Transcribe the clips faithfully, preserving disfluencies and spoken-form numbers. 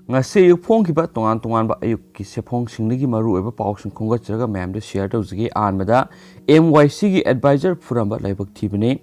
ꯉꯁꯤ ꯑꯌꯨꯛ ꯐꯣꯡꯈꯤꯕ ꯇꯣꯉꯥꯟ ꯇꯣꯉꯥꯟꯕ ꯑꯌꯨꯛꯀꯤ ꯁꯦꯐꯣꯡꯁꯤꯡꯗꯒꯤ ꯃꯔꯨꯑꯣꯏꯕ ꯄꯥꯎꯁꯤꯡ ꯈꯣꯝꯒꯠꯆꯔꯒ ꯃꯌꯥꯝꯗ ꯁꯤꯌꯔ ꯇꯧꯖꯒꯦ꯫ ꯑꯍꯥꯟꯕꯗ, ꯑꯦꯝ ꯋꯥꯏ ꯁꯤꯒꯤ ꯑꯦꯗꯚꯥꯏꯖꯔ ꯐꯨꯔꯝꯕ ꯂꯥꯏꯕꯛ ꯊꯤꯕꯅꯤ꯫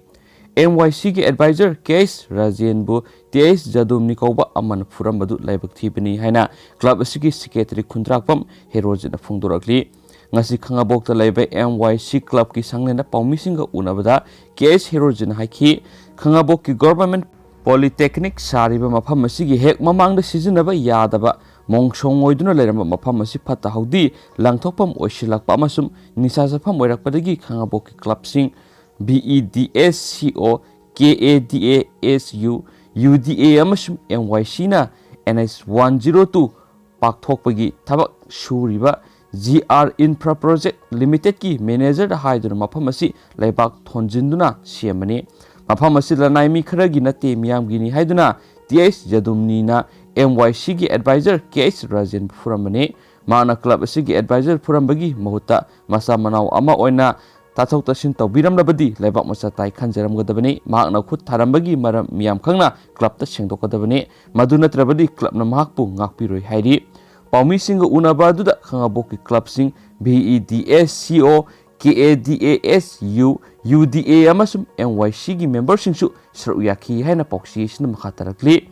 ꯑꯦꯝ ꯋꯥꯏ ꯁꯤꯒꯤ ꯑꯦꯗꯚꯥꯏꯖꯔ ꯀꯦ ꯑꯩꯆ ꯔꯥꯖꯦꯟꯕꯨ ꯇꯤ ꯑꯩꯆ ꯖꯥꯗꯨꯝꯅꯤ ꯀꯧꯕ ꯑꯃꯅ ꯐꯨꯔꯝꯕꯗꯨ ꯂꯥꯏꯕꯛ ꯊꯤꯕꯅꯤ ꯍꯥꯏꯅ ꯀ꯭ꯂꯕ ꯑꯁꯤꯒꯤ ꯁꯦꯀ꯭ꯔꯦꯇꯔꯤ ꯈꯨꯟꯗ꯭ꯔꯥꯛꯄꯝ ꯍꯦꯔꯣꯖꯤꯠꯅ ꯐꯣꯡꯗꯣꯔꯛꯂꯤ꯫ ꯉꯁꯤ ꯈꯥꯉꯕꯣꯛꯇ ꯂꯩꯕ ꯑꯦꯝ ꯋꯥꯏ ꯁꯤ ꯀ꯭ꯂꯕꯀꯤ ꯁꯪꯂꯦꯟꯗ ꯄꯥꯎꯃꯤꯁꯤꯡꯒ ꯎꯅꯕꯗ ꯀꯦ ꯑꯩꯆ ꯍꯦꯔꯣꯖꯤꯠꯅ ꯍꯥꯏꯈꯤ, ꯈꯥꯉꯕꯣꯛꯀꯤ ꯒꯣꯚꯔꯟꯃꯦꯟꯠ ꯄꯣꯂꯤꯇꯦꯛꯅꯤꯛ ꯁꯥꯔꯤꯕ ꯃꯐꯝ ꯑꯁꯤꯒꯤ ꯍꯦꯛ ꯃꯃꯥꯡꯗ ꯁꯤꯖꯤꯟꯅꯕ ꯌꯥꯗꯕ ꯃꯣꯡꯁꯣꯡ ꯑꯣꯏꯗꯨꯅ ꯂꯩꯔꯝꯕ ꯃꯐꯝ ꯑꯁꯤ ꯐꯠꯇ ꯍꯥꯎꯗꯤ ꯂꯪꯊꯣꯛꯐꯝ ꯑꯣꯏꯁꯤꯜꯂꯛꯄ ꯑꯃꯁꯨꯡ ꯅꯤꯁꯥ ꯆꯥꯐꯝ ꯑꯣꯏꯔꯛꯄꯗꯒꯤ ꯈꯥꯉꯕꯣꯛꯀꯤ ꯀ꯭ꯂꯕꯁꯤꯡ B E D S C ꯑꯣ, K A D A S U, U ꯗꯤ ꯑꯦ ꯑꯃꯁꯨꯡ ꯑꯦꯝ ꯋꯥꯏ ꯁꯤꯅ N H one zero two ꯄꯥꯛꯊꯣꯛꯄꯒꯤ ꯊꯕꯛ ꯁꯨꯔꯤꯕ ꯖꯤ ꯑꯥꯔ ꯏꯟꯐ꯭ꯔꯥ ꯄ꯭ꯔꯣꯖꯦꯛ ꯂꯤꯃꯤꯇꯦꯗꯀꯤ ꯃꯦꯅꯦꯖꯔꯗ ꯍꯥꯏꯗꯨꯅ ꯃꯐꯝ ꯑꯁꯤ ꯂꯩꯕꯥꯛ ꯊꯣꯟꯖꯤꯟꯗꯨꯅ ꯁꯦꯝꯕꯅꯤ꯫ ꯃꯐꯝ ꯑꯁꯤ ꯂꯅꯥꯏ ꯃꯤ ꯈꯔꯒꯤ ꯅꯠꯇꯦ, ꯃꯤꯌꯥꯝꯒꯤꯅꯤ ꯍꯥꯏꯗꯨꯅ ꯇꯤ ꯑꯩꯆ ꯖꯥꯗꯨꯝꯅꯤꯅ ꯑꯦꯝ ꯋꯥꯏ ꯁꯤꯒꯤ ꯑꯦꯗꯚꯥꯏꯖꯔ ꯀꯦ ꯑꯩꯆ ꯔꯥꯖꯦꯟꯕꯨ ꯐꯨꯔꯝꯕꯅꯤ꯫ ꯃꯍꯥꯛꯅ ꯀ꯭ꯂꯕ ꯑꯁꯤꯒꯤ ꯑꯦꯗꯚꯥꯏꯖꯔ ꯐꯨꯔꯝꯕꯒꯤ ꯃꯍꯨꯠꯇ ꯃꯆꯥ ꯃꯅꯥꯎ ꯑꯃ ꯑꯣꯏꯅ ꯇꯥꯊꯣꯛ ꯇꯥꯁꯤꯟ ꯇꯧꯕꯤꯔꯝꯂꯕꯗꯤ ꯂꯩꯕꯥꯛ ꯃꯆꯥ ꯇꯥꯏ ꯈꯟꯖꯔꯝꯒꯗꯕꯅꯤ꯫ ꯃꯍꯥꯛꯅ ꯈꯨꯠ ꯊꯥꯔꯝꯕꯒꯤ ꯃꯔꯝ ꯃꯤꯌꯥꯝ ꯈꯪꯅ ꯀ꯭ꯂꯕꯇ ꯁꯦꯡꯗꯣꯛꯀꯗꯕꯅꯤ꯫ ꯃꯗꯨ ꯅꯠꯇ꯭ꯔꯕꯗꯤ ꯀ꯭ꯂꯕꯅ ꯃꯍꯥꯛꯄꯨ ꯉꯥꯛꯄꯤꯔꯣꯏ ꯍꯥꯏꯔꯤ꯫ ꯄꯥꯎꯃꯤꯁꯤꯡꯒ ꯎꯅꯕ ꯑꯗꯨꯗ ꯈꯥꯉꯕꯣꯛꯀꯤ ꯀ꯭ꯂꯕꯁꯤꯡ B E D S C ꯑꯣ, K A D A S U, U ꯗꯤ ꯑꯦ ꯑꯃꯁꯨꯡ ꯑꯦꯝ ꯋꯥꯏ ꯁꯤꯒꯤ ꯃꯦꯝꯕꯔꯁꯤꯡꯁꯨ ꯁꯔꯨꯛ ꯌꯥꯈꯤ ꯍꯥꯏꯅ ꯄꯥꯎꯆꯦ ꯑꯁꯤꯅ ꯃꯈꯥ ꯇꯥꯔꯛꯂꯤ꯫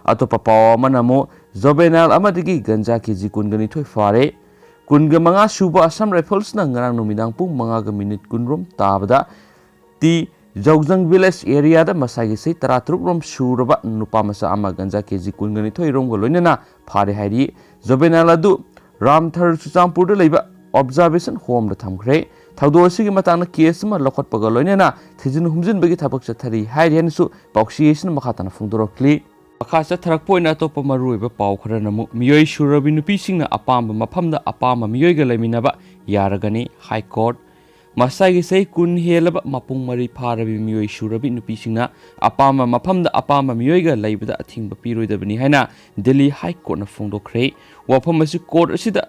ꯑꯇꯣꯞꯄ ꯄꯥꯎ ꯑꯃꯅ ꯑꯃꯨꯛ ꯖꯣꯕꯦꯅꯥꯏꯜ ꯑꯃꯗꯒꯤ ꯒꯟꯖꯥ ꯀꯦ ꯖꯤ ꯀꯨꯟꯒ ꯅꯤꯊꯣꯏ ꯐꯥꯔꯦ꯫ ꯀꯨꯟꯒ ꯃꯉꯥ ꯁꯨꯕ ꯑꯁꯥꯝ ꯔꯥꯏꯐꯜꯁꯅ ꯉꯔꯥꯡ ꯅꯨꯃꯤꯗꯥꯡ ꯄꯨꯡ ꯃꯉꯥꯒ ꯃꯤꯅꯤꯠ ꯀꯨꯟꯔꯣꯝ ꯇꯥꯕꯗ ꯇꯤ ꯖꯧꯖꯪ ꯚꯤꯂꯦꯖ ꯑꯦꯔꯤꯌꯥꯗ ꯃꯁꯥꯒꯤ ꯆꯍꯤ ꯇꯔꯥꯇꯔꯨꯛ ꯔꯣꯝ ꯁꯨꯔꯕ ꯅꯨꯄꯥ ꯃꯆꯥ ꯑꯃ ꯒꯟꯖꯥ ꯀꯦ ꯖꯤ ꯀꯨꯟꯒ ꯅꯤꯊꯣꯏ ꯔꯣꯝꯒ ꯂꯣꯏꯅꯅ ꯐꯥꯔꯦ ꯍꯥꯏꯔꯤ꯫ ꯖꯣꯕꯦꯅꯥꯏꯜ ꯑꯗꯨ ꯔꯥꯝꯊꯔ ꯆꯨꯔꯆꯥꯟꯄꯨꯔꯗ ꯂꯩꯕ ꯑꯣꯕꯖꯥꯔꯕꯦꯁꯟ ꯍꯣꯝꯗ ꯊꯝꯈ꯭ꯔꯦ꯫ ꯊꯧꯗꯣꯛ ꯑꯁꯤꯒꯤ ꯃꯇꯥꯡꯗ ꯀꯦꯁ ꯑꯃ ꯂꯧꯈꯠꯄꯒ ꯂꯣꯏꯅꯅ ꯊꯤꯖꯤꯟ ꯍꯨꯝꯖꯤꯟꯕꯒꯤ ꯊꯕꯛ ꯆꯠꯊꯔꯤ ꯍꯥꯏꯔꯤ ꯍꯥꯏꯅꯁꯨ ꯄꯥꯎꯆꯦ ꯑꯁꯤꯅ ꯃꯈꯥ ꯇꯥꯅ ꯐꯣꯡꯗꯣꯔꯛꯂꯤ꯫ ꯃꯈꯥ ꯆꯠꯊꯔꯛꯄ ꯑꯣꯏꯅ ꯑꯇꯣꯞꯄ ꯃꯔꯨꯑꯣꯏꯕ ꯄꯥꯎ ꯈꯔꯅ ꯑꯃꯨꯛ ꯃꯤꯑꯣꯏ ꯁꯨꯔꯕꯤ ꯅꯨꯄꯤꯁꯤꯡꯅ ꯑꯄꯥꯝꯕ ꯃꯐꯝꯗ ꯑꯄꯥꯝꯕ ꯃꯤꯑꯣꯏꯒ ꯂꯩꯃꯤꯟꯅꯕ ꯌꯥꯔꯒꯅꯤ꯫ High court. ꯃꯁꯥꯒꯤ ꯆꯍꯤ ꯀꯨꯟ ꯍꯦꯜꯂꯕ ꯃꯄꯨꯡ ꯃꯔꯩ ꯐꯥꯔꯕꯤ ꯃꯤꯑꯣꯏ ꯁꯨꯔꯕꯤ ꯅꯨꯄꯤꯁꯤꯡꯅ ꯑꯄꯥꯝꯕ ꯃꯐꯝꯗ ꯑꯄꯥꯝꯕ ꯃꯤꯑꯣꯏꯒ ꯂꯩꯕꯗ ꯑꯊꯤꯡꯕ ꯄꯤꯔꯣꯏꯗꯕꯅꯤ ꯍꯥꯏꯅ ꯗꯦꯜꯂꯤ ꯍꯥꯏ ꯀꯣꯔꯠꯅ ꯐꯣꯡꯗꯣꯛꯈ꯭ꯔꯦ꯫ ꯋꯥꯐꯝ ꯑꯁꯤ ꯀꯣꯔꯠ ꯑꯁꯤꯗ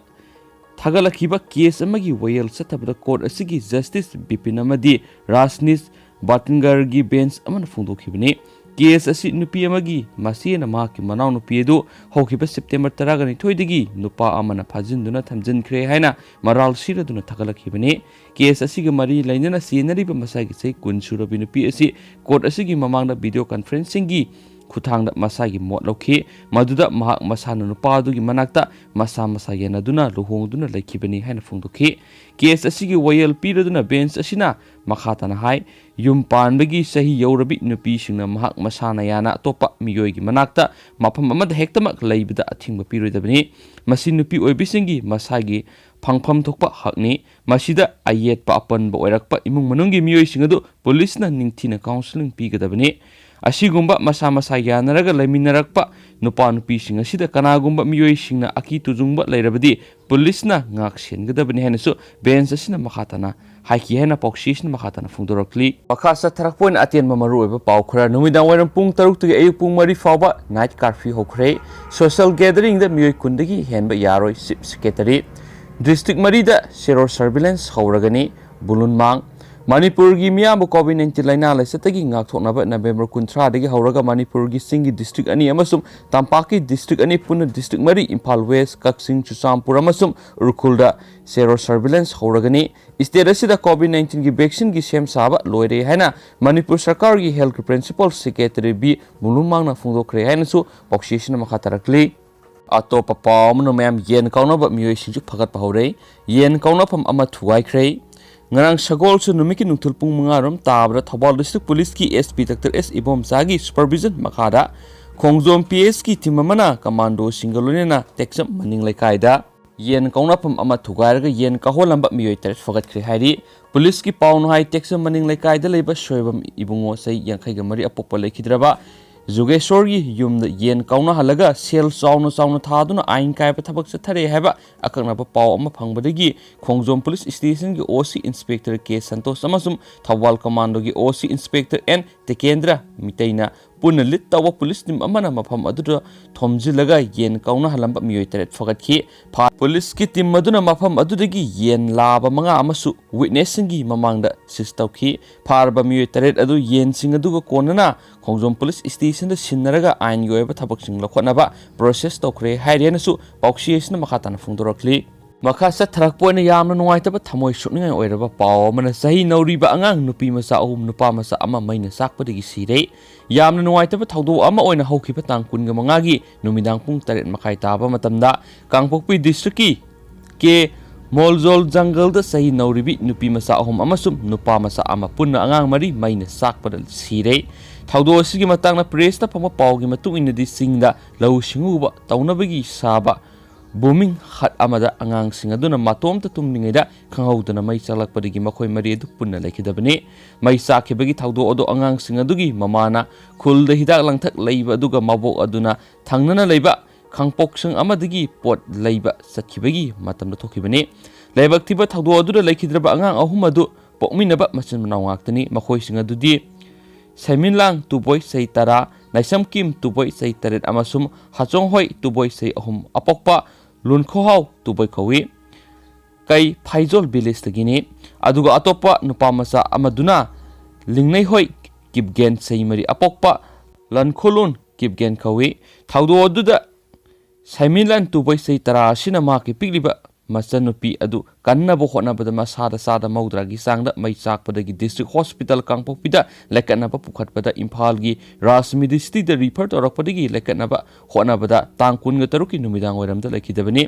ꯊꯥꯒꯠꯂꯛꯈꯤꯕ ꯀꯦꯁ ꯑꯃꯒꯤ ꯋꯥꯌꯦꯜ ꯆꯠꯊꯕꯗ ꯀꯣꯔꯠ ꯑꯁꯤꯒꯤ ꯖꯁꯇꯤꯁ ꯕꯤꯄꯤꯟ ꯑꯃꯗꯤ ꯔꯥꯖꯅꯤꯁ ꯚꯥꯇꯤꯟꯒꯔꯒꯤ ꯕꯦꯟꯆ ꯑꯃꯅ ꯐꯣꯡꯗꯣꯛꯈꯤꯕꯅꯤ꯫ ꯀꯦꯁ ꯑꯁꯤ ꯅꯨꯄꯤ ꯑꯃꯒꯤ ꯃꯆꯦꯅ ꯃꯍꯥꯛꯀꯤ ꯃꯅꯥꯎꯅꯨꯄꯤ ꯑꯗꯨ ꯍꯧꯈꯤꯕ ꯁꯦꯞꯇꯦꯝꯕꯔ ꯇꯔꯥꯅꯤꯊꯣꯏꯗꯒꯤ ꯅꯨꯄꯥ ꯑꯃꯅ ꯐꯥꯖꯤꯟꯗꯨꯅ ꯊꯝꯖꯤꯟꯈ꯭ꯔꯦ ꯍꯥꯏꯅ ꯃꯔꯥꯜ ꯁꯤꯔꯗꯨꯅ ꯊꯥꯒꯠꯂꯛꯈꯤꯕꯅꯤ꯫ ꯀꯦꯁ ꯑꯁꯤꯒ ꯃꯔꯤ ꯂꯩꯅꯅ ꯆꯦꯟꯅꯔꯤꯕ ꯃꯁꯥꯒꯤ ꯆꯍꯤ ꯀꯨꯟ ꯁꯨꯔꯕꯤ ꯅꯨꯄꯤ ꯑꯁꯤ ꯀꯣꯔꯠ ꯑꯁꯤꯒꯤ ꯃꯃꯥꯡꯗ ꯚꯤꯗꯤꯑꯣ ꯀꯟꯐꯔꯦꯟꯁꯤꯡꯒꯤ ꯈꯨꯠꯊꯥꯡꯗ ꯃꯁꯥꯒꯤ ꯃꯣꯠ ꯂꯧꯈꯤ꯫ ꯃꯗꯨꯗ ꯃꯍꯥꯛ ꯃꯁꯥꯅ ꯅꯨꯄꯥ ꯑꯗꯨꯒꯤ ꯃꯅꯥꯛꯇ ꯃꯁꯥ ꯃꯁꯥ ꯌꯥꯅꯗꯨꯅ ꯂꯨꯍꯣꯡꯗꯨꯅ ꯂꯩꯈꯤꯕꯅꯤ ꯍꯥꯏꯅ ꯐꯣꯡꯗꯣꯛꯈꯤ꯫ ꯀꯦꯁ ꯑꯁꯤꯒꯤ ꯋꯥꯌꯦꯜ ꯄꯤꯔꯗꯨꯅ ꯕꯦꯟꯆ ꯑꯁꯤꯅ ꯃꯈꯥ ꯇꯥꯅ ꯍꯥꯏ, ꯌꯨꯝ ꯄꯥꯟꯕꯒꯤ ꯆꯍꯤ ꯌꯧꯔꯕꯤ ꯅꯨꯄꯤꯁꯤꯡꯅ ꯃꯍꯥꯛ ꯃꯁꯥꯅ ꯌꯥꯅ ꯑꯇꯣꯞꯄ ꯃꯤꯑꯣꯏꯒꯤ ꯃꯅꯥꯛꯇ ꯃꯐꯝ ꯑꯃꯗ ꯍꯦꯛꯇꯃꯛ ꯂꯩꯕꯗ ꯑꯊꯤꯡꯕ ꯄꯤꯔꯣꯏꯗꯕꯅꯤ꯫ ꯃꯁꯤ ꯅꯨꯄꯤ ꯑꯣꯏꯕꯤꯁꯤꯡꯒꯤ ꯃꯁꯥꯒꯤ ꯐꯪꯐꯝ ꯊꯣꯛꯄ ꯍꯛꯅꯤ꯫ ꯃꯁꯤꯗ ꯑꯌꯦꯠꯄ ꯑꯄꯟꯕ ꯑꯣꯏꯔꯛꯄ ꯏꯃꯨꯡ ꯃꯅꯨꯡꯒꯤ ꯃꯤꯑꯣꯏꯁꯤꯡ ꯑꯗꯨ ꯄꯨꯂꯤꯁꯅ ꯅꯤꯡꯊꯤꯅ ꯀꯥꯎꯟꯁꯤꯂꯤꯡ ꯄꯤꯒꯗꯕꯅꯤ꯫ ꯑꯁꯤꯒꯨꯝꯕ ꯃꯁꯥ ꯃꯁꯥ ꯌꯥꯅꯔꯒ ꯂꯩꯃꯤꯟꯅꯔꯛꯄ ꯅꯨꯄꯥ ꯅꯨꯄꯤꯁꯤꯡ ꯑꯁꯤꯗ ꯀꯅꯥꯒꯨꯝꯕ ꯃꯤꯑꯣꯏꯁꯤꯡꯅ ꯑꯀꯤ ꯇꯨꯖꯨꯡꯕ ꯂꯩꯔꯕꯗꯤ ꯄꯨꯂꯤꯁꯅ ꯉꯥꯛ ꯁꯦꯟꯒꯗꯕꯅꯤ ꯍꯥꯏꯅꯁꯨ ꯕꯦꯟꯆ ꯑꯁꯤꯅ ꯃꯈꯥ ꯇꯥꯅ ꯍꯥꯏꯈꯤ ꯍꯥꯏꯅ ꯄꯥꯎꯆꯦ ꯑꯁꯤꯅ ꯃꯈꯥ ꯇꯥꯅ ꯐꯣꯡꯗꯣꯔꯛꯂꯤ꯫ ꯃꯈꯥ ꯆꯠꯊꯔꯛꯄ ꯑꯣꯏꯅ ꯑꯇꯦꯟꯕ ꯃꯔꯨꯑꯣꯏꯕ ꯄꯥꯎ ꯈꯔ꯫ ꯅꯨꯃꯤꯗꯥꯡ ꯋꯥꯏꯔꯝ ꯄꯨꯡ ꯇꯔꯨꯛꯇꯒꯤ ꯑꯌꯨꯛ ꯄꯨꯡ ꯃꯔꯤ ꯐꯥꯎꯕ ꯅꯥꯏꯠ ꯀꯥꯔꯐ꯭ꯌꯨ ꯍꯧꯈ꯭ꯔꯦ꯫ ꯁꯣꯁꯤꯌꯦꯜ ꯒꯦꯗꯔꯤꯡꯗ ꯃꯤꯑꯣꯏ ꯀꯨꯟꯗꯒꯤ ꯍꯦꯟꯕ ꯌꯥꯔꯣꯏ, ꯆꯤꯐ ꯁꯦꯀ꯭ꯔꯦꯇꯔꯤ꯫ ꯗꯤꯁꯇ꯭ꯔꯤꯛ ꯃꯔꯤꯗ ꯁꯦꯔꯣ ꯁꯔꯚꯤꯂꯦꯟꯁ ꯍꯧꯔꯒꯅꯤ꯫ ꯕꯨꯂꯨꯟꯃꯥꯡ꯫ ꯃꯅꯤꯄꯨꯔꯒꯤ ꯃꯤꯌꯥꯝꯕꯨ ꯀꯣꯚꯤꯗ ꯅꯥꯏꯟꯇꯤꯟ ꯂꯥꯏꯅꯥ ꯂꯥꯏꯆꯠꯇꯒꯤ ꯉꯥꯛꯊꯣꯛꯅꯕ ꯅꯕꯦꯝꯕꯔ ꯀꯨꯟꯊ꯭ꯔꯥꯗꯒꯤ ꯍꯧꯔꯒ ꯃꯅꯤꯄꯨꯔꯒꯤ ꯆꯤꯡꯒꯤ ꯗꯤꯁꯇ꯭ꯔꯤꯛ ꯑꯅꯤ ꯑꯃꯁꯨꯡ ꯇꯝꯄꯥꯛꯀꯤ ꯗꯤꯁꯇ꯭ꯔꯤꯛ ꯑꯅꯤ ꯄꯨꯟꯅ ꯗꯤꯁꯇ꯭ꯔꯤꯛ ꯃꯔꯤ, ꯏꯝꯐꯥꯜ ꯋꯦꯁ, ꯀꯛꯆꯤꯡ, ꯆꯨꯔꯆꯥꯟꯄꯨꯔ ꯑꯃꯁꯨꯡ ꯎꯈ꯭ꯔꯨꯜꯗ ꯁꯦꯔꯣ ꯁꯔꯚꯤꯂꯦꯟꯁ ꯍꯧꯔꯒꯅꯤ꯫ ꯁ꯭ꯇꯦꯠ ꯑꯁꯤꯗ ꯀꯣꯚꯤꯗ ꯅꯥꯏꯟꯇꯤꯟꯒꯤ ꯚꯦꯛꯁꯤꯟꯒꯤ ꯁꯦꯝ ꯁꯥꯕ ꯂꯣꯏꯔꯦ ꯍꯥꯏꯅ ꯃꯅꯤꯄꯨꯔ ꯁꯔꯀꯥꯔꯒꯤ ꯍꯦꯜꯊꯀꯤ ꯄ꯭ꯔꯤꯟꯁꯤꯄꯥꯜ ꯁꯦꯀ꯭ꯔꯦꯇꯔꯤ ꯕꯤ ꯕꯨꯂꯨꯟꯃꯥꯡꯅ ꯐꯣꯡꯗꯣꯛꯈ꯭ꯔꯦ ꯍꯥꯏꯅꯁꯨ ꯄꯥꯎꯆꯦ ꯑꯁꯤꯅ ꯃꯈꯥ ꯇꯥꯔꯛꯂꯤ꯫ ꯑꯇꯣꯞꯄ ꯄꯥꯎ ꯑꯃꯅ, ꯃꯌꯥꯝ ꯌꯦꯟ ꯀꯥꯎꯅꯕ ꯃꯤꯑꯣꯏꯁꯤꯡꯁꯨ ꯐꯒꯠꯄ ꯍꯧꯔꯦ꯫ ꯌꯦꯟ ꯀꯥꯎꯅꯐꯝ ꯑꯃ ꯊꯨꯒꯥꯏꯈ꯭ꯔꯦ꯫ ꯉꯔꯥꯡ ꯁꯒꯣꯜꯁꯦꯟ ꯅꯨꯃꯤꯠꯀꯤ ꯅꯨꯡꯊꯤꯜ ꯄꯨꯡ ꯃꯉꯥ ꯔꯣꯝ ꯇꯥꯕꯗ ꯊꯧꯕꯥꯜ ꯗꯤꯁꯇ꯭ꯔꯤꯛ ꯄꯨꯂꯤꯁꯀꯤ ꯑꯦꯁ ꯄꯤ ꯗꯥꯛꯇꯔ ꯑꯦꯁ ꯏꯕꯣꯝꯆꯥꯒꯤ ꯁꯨꯄꯔꯚꯤꯖꯟ ꯃꯈꯥꯗ ꯈꯣꯡꯖꯣꯝ ꯄꯤ ꯑꯦꯁꯀꯤ ꯇꯤꯝ ꯑꯃꯅ ꯀꯃꯥꯟꯗꯣꯁꯤꯡꯒ ꯂꯣꯏꯅꯅ ꯇꯦꯛꯆꯝ ꯃꯅꯤꯡ ꯂꯩꯀꯥꯏꯗ ꯌꯦꯟ ꯀꯥꯎꯅꯐꯝ ꯑꯃ ꯊꯨꯒꯥꯏꯔꯒ ꯌꯦꯟ ꯀꯥꯎꯍꯣꯜꯂꯝꯕ ꯃꯤꯑꯣꯏ ꯇꯔꯦꯠ ꯐꯒꯠꯈ꯭ꯔꯦ ꯍꯥꯏꯔꯤ꯫ ꯄꯨꯂꯤꯁꯀꯤ ꯄꯥꯎꯅ ꯍꯥꯏ, ꯇꯦꯛꯆꯝ ꯃꯅꯤꯡ ꯂꯩꯀꯥꯏꯗ ꯂꯩꯕ ꯁꯣꯏꯕꯝ ꯏꯕꯨꯡꯉꯣ, ꯆꯍꯤ ꯌꯥꯡꯈꯩꯒ ꯃꯔꯤ, ꯑꯄꯣꯛꯄ ꯂꯩꯈꯤꯗ꯭ꯔꯕ ꯖꯨꯒꯦꯁꯣꯔꯒꯤ ꯌꯨꯝꯗ ꯌꯦꯟ ꯀꯥꯎꯅꯍꯜꯂꯒ ꯁꯦꯜ ꯆꯥꯎꯅ ꯆꯥꯎꯅ ꯊꯥꯗꯨꯅ ꯑꯥꯏꯟ ꯀꯥꯏꯕ ꯊꯕꯛ ꯆꯠꯊꯔꯦ ꯍꯥꯏꯕ ꯑꯀꯛꯅꯕ ꯄꯥꯎ ꯑꯃ ꯐꯪꯕꯗꯒꯤ ꯈꯣꯡꯖꯣꯝ ꯄꯨꯂꯤꯁ ꯁ꯭ꯇꯦꯁꯟꯒꯤ ꯑꯣ ꯁꯤ ꯏꯟꯁꯄꯦꯛꯇꯔ ꯀꯦ ꯁꯟꯇꯣꯁ ꯑꯃꯁꯨꯡ ꯊꯧꯕꯥꯜ ꯀꯃꯥꯟꯗꯣꯒꯤ ꯑꯣ ꯁꯤ ꯏꯟꯁꯄꯦꯛꯇꯔ ꯑꯦꯟ ꯇꯦꯀꯦꯟꯗ꯭ꯔ ꯃꯤꯇꯩꯅ ꯄꯨꯟꯅ ꯂꯤꯠ ꯇꯧꯕ ꯄꯨꯂꯤꯁ ꯇꯤꯝ ꯑꯃꯅ ꯃꯐꯝ ꯑꯗꯨꯗ ꯊꯣꯝꯖꯤꯜꯂꯒ ꯌꯦꯟ ꯀꯥꯎꯅꯍꯜꯂꯝꯕ ꯃꯤꯑꯣꯏ ꯇꯔꯦꯠ ꯐꯒꯠꯈꯤ꯫ ꯐꯥ-, ꯄꯨꯂꯤꯁꯀꯤ ꯇꯤꯝ ꯑꯗꯨꯅ ꯃꯐꯝ ꯑꯗꯨꯗꯒꯤ ꯌꯦꯟ ꯂꯥꯕ ꯃꯉꯥ ꯑꯃꯁꯨ ꯋꯤꯠꯅꯦꯁꯁꯤꯡꯒꯤ ꯃꯃꯥꯡꯗ ꯁꯤꯖ ꯇꯧꯈꯤ꯫ ꯐꯥꯔꯕ ꯃꯤꯑꯣꯏ ꯇꯔꯦꯠ ꯑꯗꯨ ꯌꯦꯟꯁꯤꯡ ꯑꯗꯨꯒ ꯀꯣꯟꯅꯅ ꯈꯣꯡꯖꯣꯝ ꯄꯨꯂꯤꯁ ꯁ꯭ꯇꯦꯁꯟꯗ ꯁꯤꯟꯅꯔꯒ ꯑꯥꯏꯟꯒꯤ ꯑꯣꯏꯕ ꯊꯕꯛꯁꯤꯡ ꯂꯧꯈꯠꯅꯕ ꯄ꯭ꯔꯣꯁꯦꯁ ꯇꯧꯈ꯭ꯔꯦ ꯍꯥꯏꯔꯦꯅꯁꯨ ꯄꯥꯎꯆꯦ ꯑꯁꯤꯅ ꯃꯈꯥ ꯇꯥꯅ ꯐꯣꯡꯗꯣꯔꯛꯂꯤ꯫ ꯃꯈꯥ ꯆꯠꯊꯔꯛꯄ ꯑꯣꯏꯅ ꯌꯥꯝꯅ ꯅꯨꯡꯉꯥꯏꯇꯕ ꯊꯃꯣꯏ ꯁꯣꯛꯅꯤꯡꯉꯥꯏ ꯑꯣꯏꯔꯕ ꯄꯥꯎ ꯑꯃꯅ, ꯆꯍꯤ ꯅꯧꯔꯤꯕ ꯑꯉꯥꯡ ꯅꯨꯄꯤ ꯃꯆꯥ ꯑꯍꯨꯝ ꯅꯨꯄꯥ ꯃꯆꯥ ꯑꯃ ꯃꯩꯅ ꯆꯥꯛꯄꯗꯒꯤ ꯁꯤꯔꯦ꯫ ꯌꯥꯝꯅ ꯅꯨꯡꯉꯥꯏꯇꯕ ꯊꯧꯗꯣꯛ ꯑꯃ ꯑꯣꯏꯅ ꯍꯧꯈꯤꯕ ꯇꯥꯡ ꯀꯨꯟꯒ ꯃꯉꯥꯒꯤ ꯅꯨꯃꯤꯗꯥꯡ ꯄꯨꯡ ꯇꯔꯦꯠ ꯃꯈꯥꯏ ꯇꯥꯕ ꯃꯇꯝꯗ ꯀꯥꯡꯄꯣꯛꯄꯤ ꯗꯤꯁꯇ꯭ꯔꯤꯛꯀꯤ ꯀꯦ ꯃꯣꯜꯖꯣꯜ ꯖꯪꯒꯜꯗ ꯆꯍꯤ ꯅꯧꯔꯤꯕꯤ ꯅꯨꯄꯤ ꯃꯆꯥ ꯑꯍꯨꯝ ꯑꯃꯁꯨꯡ ꯅꯨꯄꯥ ꯃꯆꯥ ꯑꯃ ꯄꯨꯟꯅ ꯑꯉꯥꯡ ꯃꯔꯤ ꯃꯩꯅ ꯆꯥꯛꯄꯗ ꯁꯤꯔꯦ꯫ ꯊꯧꯗꯣꯛ ꯑꯁꯤꯒꯤ ꯃꯇꯥꯡꯗ ꯄ꯭ꯔꯦꯁꯇ ꯐꯪꯕ ꯄꯥꯎꯒꯤ ꯃꯇꯨꯡ ꯏꯟꯅꯗꯤ, ꯆꯤꯡꯗ ꯂꯧꯎ ꯁꯤꯡꯎꯕ ꯇꯧꯅꯕꯒꯤ ꯁꯥꯕ ꯕꯨꯃꯤꯡ ꯍꯠ ꯑꯃꯗ ꯑꯉꯥꯡꯁꯤꯡ ꯑꯗꯨꯅ ꯃꯇꯣꯝꯇ ꯇꯨꯝꯂꯤꯉꯩꯗ ꯈꯪꯍꯧꯗꯅ ꯃꯩ ꯆꯥꯛꯂꯛꯄꯗꯒꯤ ꯃꯈꯣꯏ ꯃꯔꯤ ꯑꯗꯨ ꯄꯨꯟꯅ ꯂꯩꯈꯤꯗꯕꯅꯤ꯫ ꯃꯩ ꯆꯥꯛꯈꯤꯕꯒꯤ ꯊꯧꯗꯣꯛ ꯑꯗꯨ ꯑꯉꯥꯡꯁꯤꯡ ꯑꯗꯨꯒꯤ ꯃꯃꯥꯅ ꯈꯨꯜꯗ ꯍꯤꯗꯥꯛ ꯂꯥꯡꯊꯛ ꯂꯩꯕ ꯑꯗꯨꯒ ꯃꯕꯣꯛ ꯑꯗꯨꯅ ꯊꯪꯅꯅ ꯂꯩꯕ ꯈꯥꯡꯄꯣꯛꯁꯪ ꯑꯃꯗꯒꯤ ꯄꯣꯠ ꯂꯩꯕ ꯆꯠꯈꯤꯕꯒꯤ ꯃꯇꯝꯗ ꯊꯣꯛꯈꯤꯕꯅꯤ꯫ ꯂꯥꯏꯕꯛ ꯊꯤꯕ ꯊꯧꯗꯣꯛ ꯑꯗꯨꯗ ꯂꯩꯈꯤꯗ꯭ꯔꯕ ꯑꯉꯥꯡ ꯑꯍꯨꯝ ꯑꯗꯨ ꯄꯣꯛꯃꯤꯟꯅꯕ ꯃꯆꯤꯟ ꯃꯅꯥꯎ ꯉꯥꯛꯇꯅꯤ꯫ ꯃꯈꯣꯏꯁꯤꯡ ꯑꯗꯨꯗꯤ ꯁꯦꯃꯤꯟꯂꯥꯡ ꯇꯨꯕꯣꯏ ꯆꯍꯤ ꯇꯔꯥ, ꯅꯥꯏꯁꯝꯀꯤꯝ ꯇꯨꯕꯣꯏ ꯆꯍꯤ ꯇꯔꯦꯠ ꯑꯃꯁꯨꯡ ꯍꯥꯆꯣꯡꯍꯣꯏ ꯇꯨꯕꯣꯏ ꯆꯍꯤ ꯑꯍꯨꯝ ꯑꯄꯣꯛꯄ ꯂꯨꯟꯈꯣꯍꯥꯎ ꯇꯨꯕꯣꯏ ꯀꯧꯏ꯫ ꯀꯩ ꯐꯥꯏꯖꯣꯜ ꯚꯤꯂꯦꯖꯇꯒꯤꯅꯤ꯫ ꯑꯗꯨꯒ ꯑꯇꯣꯞꯄ ꯅꯨꯄꯥ ꯃꯆꯥ ꯑꯃꯗꯨꯅ ꯂꯤꯡꯅꯩꯍꯣꯏ ꯀꯤꯞꯒꯦꯟ ꯆꯍꯤ ꯃꯔꯤ ꯑꯄꯣꯛꯄ ꯂꯟꯈꯣꯂꯨꯟ ꯀꯤꯞꯒꯦꯟ ꯀꯧꯏ꯫ ꯊꯧꯗꯣꯛ ꯑꯗꯨꯗ ꯁꯥꯏꯃꯤꯂꯟ ꯇꯨꯕꯣꯏ ꯆꯍꯤ ꯇꯔꯥ ꯑꯁꯤꯅ ꯃꯍꯥꯛꯀꯤ ꯄꯤꯛꯂꯤꯕ ꯃꯆꯟꯅꯨꯄꯤ ꯑꯗꯨ ꯀꯟꯅꯕ ꯍꯣꯠꯅꯕꯗ ꯃꯁꯥꯗ ꯆꯥꯗ ꯃꯧꯗ꯭ꯔꯥꯒꯤ ꯆꯥꯡꯗ ꯃꯩ ꯆꯥꯛꯄꯗꯒꯤ ꯗꯤꯁꯇ꯭ꯔꯤꯛ ꯍꯣꯁꯄꯤꯇꯥꯜ ꯀꯥꯡꯄꯣꯛꯄꯤꯗ ꯂꯩꯀꯠꯅꯕ ꯄꯨꯈꯠꯄꯗ ꯏꯝꯐꯥꯜꯒꯤ ꯔꯥꯖ ꯃꯤꯗꯤꯁꯤꯇꯤꯗ ꯔꯤꯐꯔ ꯇꯧꯔꯛꯄꯗꯒꯤ ꯂꯩꯀꯠꯅꯕ ꯍꯣꯠꯅꯕꯗ ꯇꯥꯡ ꯀꯨꯟꯒ ꯇꯔꯨꯛꯀꯤ ꯅꯨꯃꯤꯗꯥꯡ ꯋꯥꯏꯔꯝꯗ ꯂꯩꯈꯤꯗꯕꯅꯤ꯫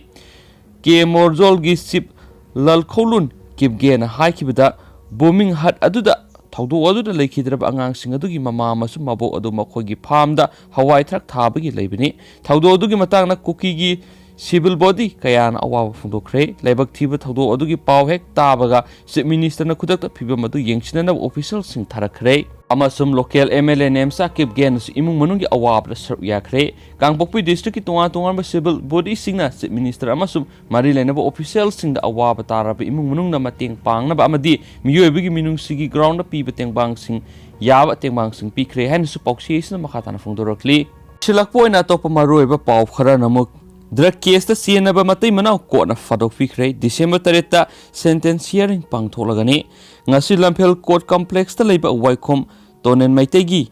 ꯀꯦ ꯃꯣꯔꯖꯣꯜꯒꯤ ꯆꯤꯞ ꯂꯜꯈꯧꯂꯨꯟ ꯀꯤꯞꯒꯦꯅ ꯍꯥꯏꯈꯤꯕꯗ, ꯕꯣꯃꯤꯡ ꯍꯠ ꯑꯗꯨꯗ ꯊꯧꯗꯣꯛ ꯑꯗꯨꯗ ꯂꯩꯈꯤꯗ꯭ꯔꯕ ꯑꯉꯥꯡꯁꯤꯡ ꯑꯗꯨꯒꯤ ꯃꯃꯥ ꯑꯃꯁꯨꯡ ꯃꯕꯣꯛ ꯑꯗꯨ ꯃꯈꯣꯏꯒꯤ ꯐꯥꯔꯝꯗ ꯍꯋꯥꯏ ꯊꯔꯥꯛ ꯊꯥꯕꯒꯤ ꯂꯩꯕꯅꯤ꯫ ꯊꯧꯗꯣꯛ ꯑꯗꯨꯒꯤ ꯃꯇꯥꯡꯗ ꯀꯨꯀꯤꯒꯤ Civil body ꯀꯌꯥꯅ ꯑꯋꯥꯕ ꯐꯣꯡꯗꯣꯛꯈ꯭ꯔꯦ꯫ ꯂꯥꯏꯕꯛ ꯊꯤꯕ ꯊꯧꯗꯣꯛ ꯑꯗꯨꯒꯤ ꯄꯥꯎ ꯍꯦꯛ ꯇꯥꯕꯒ Chief Ministerꯅ ꯈꯨꯗꯛꯇ ꯐꯤꯚꯝ ꯑꯗꯨ ꯌꯦꯡꯁꯤꯟꯅꯅꯕ officialꯁꯤꯡ ꯊꯥꯔꯛꯈ꯭ꯔꯦ꯫ ꯑꯃꯁꯨꯡ local MLA ꯅꯦꯝꯆꯥ ꯀꯤꯞꯒꯦꯟꯅꯁꯨ ꯏꯃꯨꯡ ꯃꯅꯨꯡꯒꯤ ꯑꯋꯥꯕꯗ ꯁꯔꯨꯛ ꯌꯥꯈ꯭ꯔꯦ꯫ ꯀꯥꯡꯄꯣꯛꯄꯤ districtꯀꯤ ꯇꯣꯉꯥꯟ ꯇꯣꯉꯥꯟꯕ civil bodyꯁꯤꯡꯅ Chief Minister ꯑꯃꯁꯨꯡ ꯃꯔꯤ ꯂꯩꯅꯕ officialꯁꯤꯡꯗ ꯑꯋꯥꯕ ꯇꯥꯔꯕ ꯏꯃꯨꯡ ꯃꯅꯨꯡꯗ ꯃꯇꯦꯡ ꯄꯥꯡꯅꯕ ꯑꯃꯗꯤ ꯃꯤꯑꯣꯏꯕꯒꯤ ꯃꯤꯅꯨꯡꯁꯤꯒꯤ groundꯗ ꯄꯤꯕ ꯇꯦꯡꯕꯥꯡꯁꯤꯡ, ꯌꯥꯕ ꯇꯦꯡꯕꯥꯡꯁꯤꯡ ꯄꯤꯈ꯭ꯔꯦ ꯍꯥꯏꯅꯁꯨ ꯄꯥꯎꯆꯦ ꯑꯁꯤꯅ ꯃꯈꯥ ꯇꯥꯅ ꯐꯣꯡꯗꯣꯔꯛꯂꯤ꯫ ꯁꯤꯜꯂꯛꯄ ꯑꯣꯏꯅ ꯑꯇꯣꯞꯄ ꯃꯔꯨꯑꯣꯏꯕ ꯄꯥꯎ ꯈꯔꯅ ꯑꯃꯨꯛ drug caseꯇ ꯆꯦꯟꯅꯕ ꯃꯇꯩ ꯃꯅꯥꯎ courtꯅ ꯐꯥꯗꯣꯛꯄꯤꯈ꯭ꯔꯦ꯫ December ꯇꯔꯦꯠꯇ sentence hearing ꯄꯥꯡꯊꯣꯛꯂꯒꯅꯤ꯫ ꯉꯁꯤ ꯂꯝꯐꯦꯜ court complexꯇ ꯂꯩꯕ ꯋꯥꯏꯈꯣꯝ ꯇꯣꯅꯦꯟ ꯃꯩꯇꯩꯒꯤ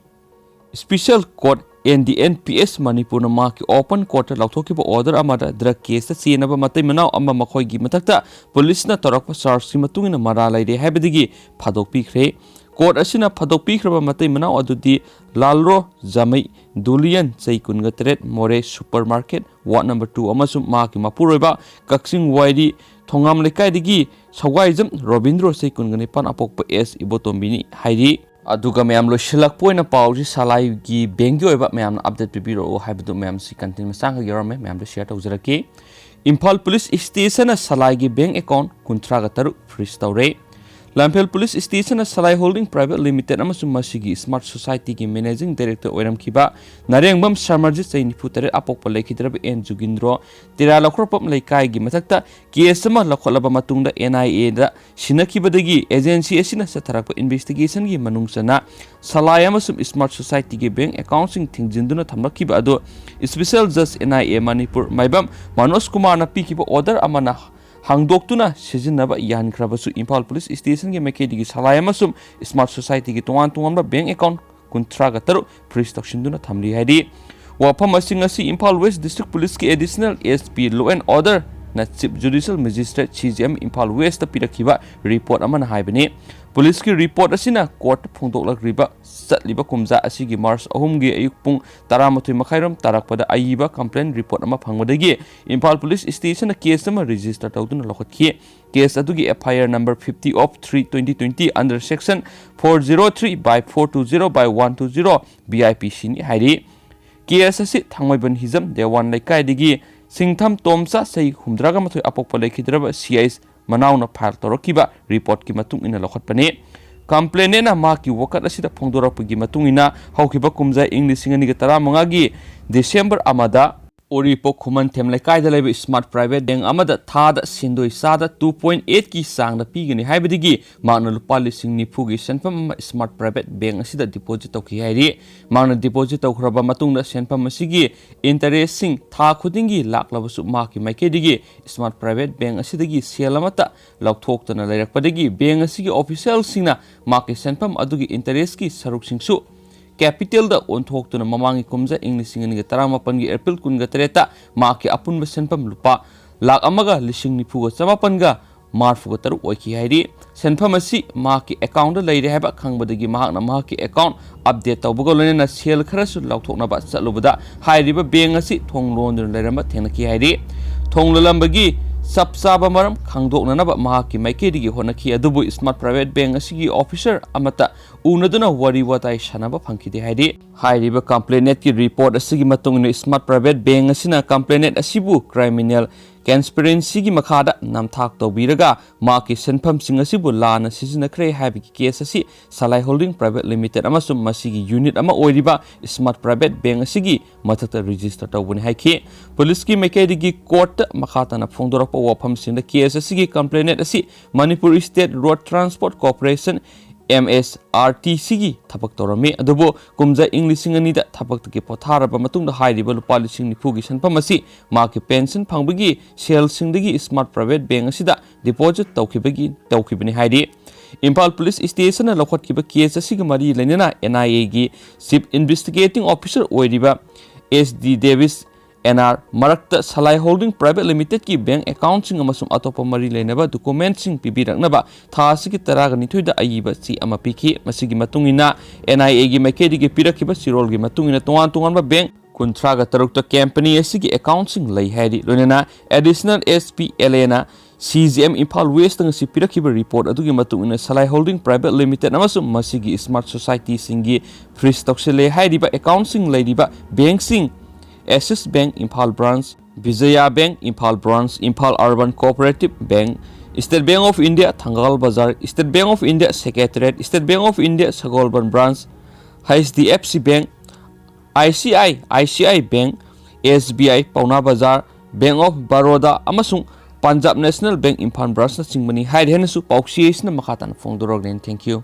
special court NDNPS ꯃꯅꯤꯄꯨꯔꯅ ꯃꯍꯥꯛꯀꯤ open courtꯇ ꯂꯥꯎꯊꯣꯛꯈꯤꯕ order ꯑꯃꯗ drug caseꯇ ꯆꯦꯟꯅꯕ ꯃꯇꯩ ꯃꯅꯥꯎ ꯑꯃ ꯃꯈꯣꯏꯒꯤ ꯃꯊꯛꯇ policeꯅ ꯇꯧꯔꯛꯄ chargeꯀꯤ ꯃꯇꯨꯡ ꯏꯟꯅ ꯃꯔꯥꯜ ꯂꯩꯔꯦ ꯍꯥꯏꯕꯗꯒꯤ ꯐꯥꯗꯣꯛꯄꯤꯈ꯭ꯔꯦ꯫ Court ꯑꯁꯤꯅ ꯐꯥꯗꯣꯛꯄꯤꯈ꯭ꯔꯕ ꯃꯇꯩ ꯃꯅꯥꯎ ꯑꯗꯨꯗꯤ ꯂꯥꯜꯔꯣ ꯖꯥꯃꯩ, ꯗꯨꯂꯤꯌꯟ, ꯆꯩ ꯀꯨꯟꯒ ꯇꯔꯦꯠ, ꯃꯣꯔꯦ super market, ward number two, ꯑꯃꯁꯨꯡ ꯃꯍꯥꯛꯀꯤ ꯃꯄꯨꯔꯣꯏꯕ ꯀꯛꯆꯤꯡ ꯋꯥꯏꯔꯤ ꯊꯣꯉꯥꯝ ꯂꯩꯀꯥꯏꯗꯒꯤ ꯁꯧꯒꯥꯏꯖꯝ ꯔꯣꯕꯤꯟꯗ꯭ꯔꯣ, ꯆꯍꯤ ꯀꯨꯟꯒ ꯅꯤꯄꯥꯟ, ꯑꯄꯣꯛꯄ ꯑꯦꯁ ꯏꯕꯣꯇꯣꯝꯕꯤꯅꯤ ꯍꯥꯏꯔꯤ꯫ ꯑꯗꯨꯒ ꯃꯌꯥꯝ, ꯂꯣꯏꯁꯤꯜꯂꯛꯄ ꯑꯣꯏꯅ ꯄꯥꯎꯁꯤ ꯁꯂꯥꯏꯒꯤ bankꯀꯤ ꯑꯣꯏꯕ ꯃꯌꯥꯝꯅ update ꯄꯤꯕꯤꯔꯛꯎ ꯍꯥꯏꯕꯗꯨ ꯃꯌꯥꯝꯁꯤ content ꯃꯆꯥ ꯈꯔ ꯌꯥꯎꯔꯝꯃꯦ, ꯃꯌꯥꯝꯗ share ꯇꯧꯖꯔꯛꯀꯦ꯫ ꯏꯝꯐꯥꯜ police stationꯅ ꯁꯂꯥꯏꯒꯤ bank account ꯀꯨꯟꯊ꯭ꯔꯥꯒ ꯇꯔꯨꯛ freeze ꯇꯧꯔꯦ꯫ ꯂꯝꯐꯦꯜ police stationꯅ ꯁꯂꯥꯏ holding private limited ꯑꯃꯁꯨꯡ ꯃꯁꯤꯒꯤ smart societyꯒꯤ managing director ꯑꯣꯏꯔꯝꯈꯤꯕ ꯅꯔꯦꯡꯕꯝ ꯁꯃꯔꯖꯤꯠ, ꯆꯍꯤ ꯅꯤꯐꯨ ꯇꯔꯦꯠ, ꯑꯄꯣꯛꯄ ꯂꯩꯈꯤꯗ꯭ꯔꯕ ꯑꯦꯟ ꯖꯨꯒꯤꯟꯗ꯭ꯔꯣ ꯇꯦꯔꯥ ꯂꯧꯈ꯭ꯔꯣꯛꯄꯝ ꯂꯩꯀꯥꯏꯒꯤ ꯃꯊꯛꯇ case ꯑꯃ ꯂꯧꯈꯠꯂꯕ ꯃꯇꯨꯡꯗ NIAꯗ ꯁꯤꯟꯅꯈꯤꯕꯗꯒꯤ agency ꯑꯁꯤꯅ ꯆꯠꯊꯔꯛꯄ investigationꯒꯤ ꯃꯅꯨꯡ ꯆꯟꯅ ꯁꯂꯥꯏ ꯑꯃꯁꯨꯡ smart societyꯒꯤ bank accountꯁꯤꯡ ꯊꯤꯡꯖꯤꯟꯗꯨꯅ ꯊꯝꯂꯛꯈꯤꯕ ꯑꯗꯨ special judge NIA ꯃꯅꯤꯄꯨꯔ ꯃꯥꯏꯕꯝ ꯃꯅꯣꯖ ꯀꯨꯃꯥꯔꯅ ꯄꯤꯈꯤꯕ order ꯑꯃꯅ ꯍꯥꯡꯗꯣꯛꯇꯨꯅ ꯁꯤꯖꯤꯟꯅꯕ ꯌꯥꯍꯟꯈ꯭ꯔꯕꯁꯨ ꯏꯝꯐꯥꯜ police stationꯒꯤ ꯃꯥꯏꯀꯩꯗꯒꯤ ꯁꯂꯥꯏ ꯑꯃꯁꯨꯡ smart societyꯒꯤ ꯇꯣꯉꯥꯟ ꯇꯣꯉꯥꯟꯕ bank account ꯀꯨꯟꯊ꯭ꯔꯥꯒ ꯇꯔꯨꯛ freeze ꯇꯧꯁꯤꯟꯗꯨꯅ ꯊꯝꯂꯤ ꯍꯥꯏꯔꯤ꯫ ꯋꯥꯐꯝ ꯑꯁꯤ ꯉꯁꯤ Imphal West District Policeꯀꯤ Additional SP Law and Orderꯅ Chief Judicial Magistrate, CJM, Imphal Westꯇ ꯄꯤꯔꯛꯈꯤꯕ report ꯑꯃꯅ ꯍꯥꯏꯕꯅꯤ꯫ Policeꯀꯤ report ꯑꯁꯤꯅ courtꯇ ꯐꯣꯡꯗꯣꯛꯂꯛꯂꯤꯕ ꯆꯠꯂꯤꯕ ꯀꯨꯝꯖꯥ ꯑꯁꯤꯒꯤ March ꯑꯍꯨꯝꯒꯤ ꯑꯌꯨꯛ ꯄꯨꯡ ꯇꯔꯥꯃꯥꯊꯣꯏ ꯃꯈꯥꯏꯔꯣꯝ ꯇꯥꯔꯛꯄꯗ ꯑꯏꯕ complaint report ꯑꯃ ꯐꯪꯕꯗꯒꯤ ꯏꯝꯐꯥꯜ police stationꯅ case ꯑꯃ register ꯇꯧꯗꯨꯅ ꯂꯧꯈꯠꯈꯤ꯫ Case ꯑꯗꯨꯒꯤ FIR number fifty of three twenty twenty under section four zero three by four two zero by one two zero BIPCꯅꯤ ꯍꯥꯏꯔꯤ꯫ Case ꯑꯁꯤ ꯊꯥꯡꯃꯩꯕꯟ ꯍꯤꯖꯝ ꯗꯦꯋꯥꯟ ꯂꯩꯀꯥꯏꯗꯒꯤ ꯁꯤꯡꯊꯝ ꯇꯣꯝꯆꯥ, ꯆꯍꯤ ꯍꯨꯝꯗ꯭ꯔꯥꯒ ꯃꯥꯊꯣꯏ, ꯑꯄꯣꯛꯄ ꯂꯩꯈꯤꯗ꯭ꯔꯕ ꯁꯤ ꯑꯥꯏ ꯑꯦꯁ ꯃꯅꯥꯎꯅ ꯐꯥꯏꯜ ꯇꯧꯔꯛꯈꯤꯕ ꯔꯤꯄꯣꯔꯠꯀꯤ ꯃꯇꯨꯡ ꯏꯟꯅ ꯂꯧꯈꯠꯄꯅꯤ꯫ ꯀꯝꯄ꯭ꯂꯦꯅꯦꯟꯅ ꯃꯍꯥꯛꯀꯤ ꯋꯥꯀꯠ ꯑꯁꯤꯗ ꯐꯣꯡꯗꯣꯔꯛꯄꯒꯤ ꯃꯇꯨꯡ ꯏꯟꯅ, ꯍꯧꯈꯤꯕ ꯀꯨꯝꯖꯥ ꯏꯪ ꯂꯤꯁꯤꯡ ꯑꯅꯤꯒ ꯇꯔꯥꯃꯉꯥꯒꯤ ꯗꯤꯁꯦꯝꯕꯔ ꯑꯃꯗ ꯎꯔꯤꯄꯣꯛ ꯈꯨꯃꯟꯊꯦꯝ ꯂꯩꯀꯥꯏꯗ ꯂꯩꯕ ꯏꯁꯃꯥꯔꯠ ꯄ꯭ꯔꯥꯏꯚꯦꯠ ꯕꯦꯡꯛ ꯑꯃꯗ ꯊꯥꯗ ꯁꯦꯟꯗꯣꯏ ꯆꯥꯗ two point eight ꯀꯤ ꯆꯥꯡꯗ ꯄꯤꯒꯅꯤ ꯍꯥꯏꯕꯗꯒꯤ ꯃꯍꯥꯛꯅ ꯂꯨꯄꯥ ꯂꯤꯁꯤꯡ ꯅꯤꯐꯨꯒꯤ ꯁꯦꯟꯐꯝ ꯑꯃ ꯏꯁꯃꯥꯔꯠ ꯄ꯭ꯔꯥꯏꯚꯦꯠ ꯕꯦꯡꯛ ꯑꯁꯤꯗ ꯗꯤꯄꯣꯖꯤꯠ ꯇꯧꯈꯤ ꯍꯥꯏꯔꯤ꯫ ꯃꯍꯥꯛꯅ ꯗꯤꯄꯣꯖꯤꯠ ꯇꯧꯈ꯭ꯔꯕ ꯃꯇꯨꯡꯗ ꯁꯦꯟꯐꯝ ꯑꯁꯤꯒꯤ ꯏꯟꯇꯔꯦꯁꯁꯤꯡ ꯊꯥ ꯈꯨꯗꯤꯡꯒꯤ ꯂꯥꯛꯂꯕꯁꯨ ꯃꯍꯥꯛꯀꯤ ꯃꯥꯏꯀꯩꯗꯒꯤ ꯏꯁꯃꯥꯔꯠ ꯄ꯭ꯔꯥꯏꯚꯦꯠ ꯕꯦꯡꯛ ꯑꯁꯤꯗꯒꯤ ꯁꯦꯜ ꯑꯃꯠꯇ ꯂꯧꯊꯣꯛꯇꯅ ꯂꯩꯔꯛꯄꯗꯒꯤ ꯕꯦꯡꯛ ꯑꯁꯤꯒꯤ ꯑꯣꯐꯤꯁꯤꯌꯦꯜꯁꯤꯡꯅ ꯃꯍꯥꯛꯀꯤ ꯁꯦꯟꯐꯝ ꯑꯗꯨꯒꯤ ꯏꯟꯇꯔꯦꯁꯀꯤ ꯁꯔꯨꯛꯁꯤꯡꯁꯨ ꯀꯦꯄꯤꯇꯦꯜꯗ ꯑꯣꯟꯊꯣꯛꯇꯨꯅ ꯃꯃꯥꯡꯒꯤ ꯀꯨꯝꯖꯥ ꯏꯪ ꯂꯤꯁꯤꯡ ꯑꯅꯤꯒ ꯇꯔꯥꯃꯥꯄꯟꯒꯤ ꯑꯦꯄ꯭ꯔꯤꯜ ꯀꯨꯟꯒ ꯇꯔꯦꯠꯇ ꯃꯍꯥꯛꯀꯤ ꯑꯄꯨꯟꯕ ꯁꯦꯟꯐꯝ ꯂꯨꯄꯥ ꯂꯥꯈ ꯑꯃꯒ ꯂꯤꯁꯤꯡ ꯅꯤꯐꯨꯒ ꯆꯃꯥꯄꯟꯒ ꯃꯔꯤꯐꯨꯒ ꯇꯔꯨꯛ ꯑꯣꯏꯈꯤ ꯍꯥꯏꯔꯤ꯫ ꯁꯦꯟꯐꯝ ꯑꯁꯤ ꯃꯍꯥꯛꯀꯤ ꯑꯦꯀꯥꯎꯟꯗ ꯂꯩꯔꯦ ꯍꯥꯏꯕ ꯈꯪꯕꯗꯒꯤ ꯃꯍꯥꯛꯅ ꯃꯍꯥꯛꯀꯤ ꯑꯦꯀꯥꯎꯟ ꯑꯞꯗꯦꯠ ꯇꯧꯕꯒ ꯂꯣꯏꯅꯅ ꯁꯦꯜ ꯈꯔꯁꯨ ꯂꯧꯊꯣꯛꯅꯕ ꯆꯠꯂꯨꯕꯗ ꯍꯥꯏꯔꯤꯕ ꯕꯦꯡꯛ ꯑꯁꯤ ꯊꯣꯡ ꯂꯣꯟꯗꯨꯅ ꯂꯩꯔꯝꯕ ꯊꯦꯡꯅꯈꯤ ꯍꯥꯏꯔꯤ꯫ ꯊꯣꯡ ꯂꯣꯜꯂꯝꯕꯒꯤ ꯆꯞ ꯆꯥꯕ ꯃꯔꯝ ꯈꯪꯗꯣꯛꯅꯅꯕ ꯃꯍꯥꯛꯀꯤ ꯃꯥꯏꯀꯩꯗꯒꯤ ꯍꯣꯠꯅꯈꯤ, ꯑꯗꯨꯕꯨ ꯏꯁꯃꯥꯔꯠ ꯄ꯭ꯔꯥꯏꯚꯦꯠ ꯕꯦꯡꯛ ꯑꯁꯤꯒꯤ ꯑꯣꯐꯤꯁꯔ ꯑꯃꯠꯇ ꯎꯅꯗꯨꯅ ꯋꯥꯔꯤ ꯋꯥꯇꯥꯏ ꯁꯥꯟꯅꯕ ꯐꯪꯈꯤꯗꯦ ꯍꯥꯏꯔꯤ꯫ ꯍꯥꯏꯔꯤꯕ ꯀꯝꯄ꯭ꯂꯦꯅꯦꯟꯠꯀꯤ ꯔꯤꯄꯣꯔꯠ ꯑꯁꯤꯒꯤ ꯃꯇꯨꯡ ꯏꯟꯅ ꯏꯁꯃꯥꯔꯠ ꯄ꯭ꯔꯥꯏꯚꯦꯠ ꯕꯦꯡꯛ ꯑꯁꯤꯅ ꯀꯝꯄ꯭ꯂꯦꯅꯦꯟꯠ ꯑꯁꯤꯕꯨ ꯀ꯭ꯔꯤꯃꯤꯅꯦꯜ ꯀꯟꯁꯄꯤꯔꯦꯟꯁꯤꯒꯤ ꯃꯈꯥꯗ ꯅꯝꯊꯥꯛ ꯇꯧꯕꯤꯔꯒ ꯃꯍꯥꯛꯀꯤ ꯁꯦꯟꯐꯝꯁꯤꯡ ꯑꯁꯤꯕꯨ ꯂꯥꯟꯅ ꯁꯤꯖꯤꯟꯅꯈ꯭ꯔꯦ ꯍꯥꯏꯕꯒꯤ ꯀꯦꯁ ꯑꯁꯤ ꯁꯂꯥꯏ ꯍꯣꯜꯗꯤꯡ ꯄ꯭ꯔꯥꯏꯚꯦꯠ ꯂꯤꯃꯤꯇꯦꯠ ꯑꯃꯁꯨꯡ ꯃꯁꯤꯒꯤ ꯌꯨꯅꯤꯠ ꯑꯃ ꯑꯣꯏꯔꯤꯕ ꯏꯁꯃꯥꯔꯠ ꯄ꯭ꯔꯥꯏꯚꯦꯠ ꯕꯦꯡꯛ ꯑꯁꯤꯒꯤ ꯃꯊꯛꯇ ꯔꯦꯖꯤꯁꯇꯔ ꯇꯧꯕꯅꯤ ꯍꯥꯏꯈꯤ꯫ ꯄꯨꯂꯤꯁꯀꯤ ꯃꯥꯏꯀꯩꯗꯒꯤ ꯀꯣꯔꯠꯇ ꯃꯈꯥ ꯇꯥꯅ ꯐꯣꯡꯗꯣꯔꯛꯄ ꯋꯥꯐꯝꯁꯤꯡꯗ ꯀꯦꯁ ꯑꯁꯤꯒꯤ ꯀꯝꯄ꯭ꯂꯦꯅꯦꯟꯠ ꯑꯁꯤ Manipur state road transport corporation, M S R T ꯁꯤꯒꯤ ꯊꯕꯛ ꯇꯧꯔꯝꯃꯤ, ꯑꯗꯨꯕꯨ ꯀꯨꯝꯖꯥ ꯏꯪ ꯂꯤꯁꯤꯡ ꯑꯅꯤꯗ ꯊꯕꯛꯇꯒꯤ ꯄꯣꯊꯥꯔꯕ ꯃꯇꯨꯡꯗ ꯍꯥꯏꯔꯤꯕ ꯂꯨꯄꯥ ꯂꯤꯁꯤꯡ ꯅꯤꯐꯨꯒꯤ ꯁꯦꯟꯐꯝ ꯑꯁꯤ ꯃꯍꯥꯛꯀꯤ ꯄꯦꯟꯁꯟ ꯐꯪꯕꯒꯤ ꯁꯦꯜꯁꯤꯡꯗꯒꯤ ꯏꯁꯃꯥꯔꯠ ꯄ꯭ꯔꯥꯏꯚꯦꯠ ꯕꯦꯡꯛ ꯑꯁꯤꯗ ꯗꯤꯄꯣꯖꯤꯠ ꯇꯧꯈꯤꯕꯒꯤ ꯇꯧꯈꯤꯕꯅꯤ ꯍꯥꯏꯔꯤ꯫ ꯏꯝꯐꯥꯜ ꯄꯨꯂꯤꯁ ꯁ꯭ꯇꯦꯁꯟꯅ ꯂꯧꯈꯠꯈꯤꯕ ꯀꯦꯁ ꯑꯁꯤꯒ ꯃꯔꯤ ꯂꯩꯅꯅ ꯑꯦꯟ ꯑꯥꯏ ꯑꯦꯒꯤ ꯆꯤꯐ ꯏꯟꯚꯦꯁꯇꯤꯒꯦꯇꯤꯡ ꯑꯣꯐꯤꯁꯔ ꯑꯣꯏꯔꯤꯕ S D Davis and R ꯃꯔꯛꯇ ꯁꯂꯥꯏ ꯍꯣꯜꯗꯤꯡ ꯄ꯭ꯔꯥꯏꯚꯦꯠ ꯂꯤꯃꯤꯇꯦꯗꯀꯤ ꯕꯦꯡꯛ ꯑꯦꯀꯥꯎꯟꯠꯁꯤꯡ ꯑꯃꯁꯨꯡ ꯑꯇꯣꯞꯄ ꯃꯔꯤ ꯂꯩꯅꯕ ꯗꯣꯀꯨꯃꯦꯟꯠꯁꯤꯡ ꯄꯤꯕꯤꯔꯛꯅꯕ ꯊꯥ ꯑꯁꯤꯒꯤ ꯇꯔꯥꯒ ꯅꯤꯊꯣꯏꯗ ꯑꯏꯕ ꯆꯦ ꯑꯃ ꯄꯤꯈꯤ꯫ ꯃꯁꯤꯒꯤ ꯃꯇꯨꯡ ꯏꯟꯅ ꯑꯦꯟ ꯑꯥꯏ ꯑꯦꯒꯤ ꯃꯥꯏꯀꯩꯗꯒꯤ ꯄꯤꯔꯛꯈꯤꯕ ꯆꯦꯔꯣꯜꯒꯤ ꯃꯇꯨꯡ ꯏꯟꯅ ꯇꯣꯉꯥꯟ ꯇꯣꯉꯥꯟꯕ ꯕꯦꯡꯛ ꯀꯨꯟꯊ꯭ꯔꯥꯒ ꯇꯔꯨꯛꯇ ꯀꯝꯄꯅꯤ ꯑꯁꯤꯒꯤ ꯑꯦꯀꯥꯎꯟꯠꯁꯤꯡ ꯂꯩ ꯍꯥꯏꯔꯤ꯫ ꯂꯣꯏꯅꯅ ꯑꯦꯗꯤꯁꯅꯦꯜ ꯑꯦꯁ ꯄꯤ ꯑꯦꯜ ꯑꯦꯅ C G M Imphal west ꯉꯁꯤ ꯄꯤꯔꯛꯈꯤꯕ ꯔꯤꯄꯣꯔꯠ ꯑꯗꯨꯒꯤ ꯃꯇꯨꯡ ꯏꯟꯅ ꯁꯂꯥꯏ ꯍꯣꯜꯗꯤꯡ ꯄ꯭ꯔꯥꯏꯚꯦꯠ ꯂꯤꯃꯤꯇꯦꯗ ꯑꯃꯁꯨꯡ ꯃꯁꯤꯒꯤ ꯏꯁꯃꯥꯔꯠ ꯁꯣꯁꯥꯏꯇꯤꯁꯤꯡꯒꯤ ꯐ꯭ꯔꯤꯖ ꯇꯧꯁꯤꯜꯂꯦ ꯍꯥꯏꯔꯤꯕ ꯑꯦꯀꯥꯎꯟꯠꯁꯤꯡ ꯂꯩꯔꯤꯕ ꯕꯦꯡꯛꯁꯤꯡ, Axis bank Imphal branch, Vijaya Bank, Imphal Branch, Imphal Urban Cooperative Bank, State Bank of India, Thangal Bazar, State Bank of India, Secretariat, State Bank of India, Sagolband Branch, H D F C Bank, I C I, I C I Bank, S B I, Pauna Bazar, Bank of Baroda ꯑꯃꯁꯨꯡ Punjab National Bank, Imphal Branchꯅꯆꯤꯡꯕꯅꯤ ꯍꯥꯏꯔꯦ ꯍꯥꯏꯅꯁꯨ ꯄꯥꯎꯆꯦ ꯑꯁꯤꯅ ꯃꯈꯥ ꯇꯥꯅ ꯐꯣꯡꯗꯣꯔꯛꯂꯦ꯫ Thank you꯫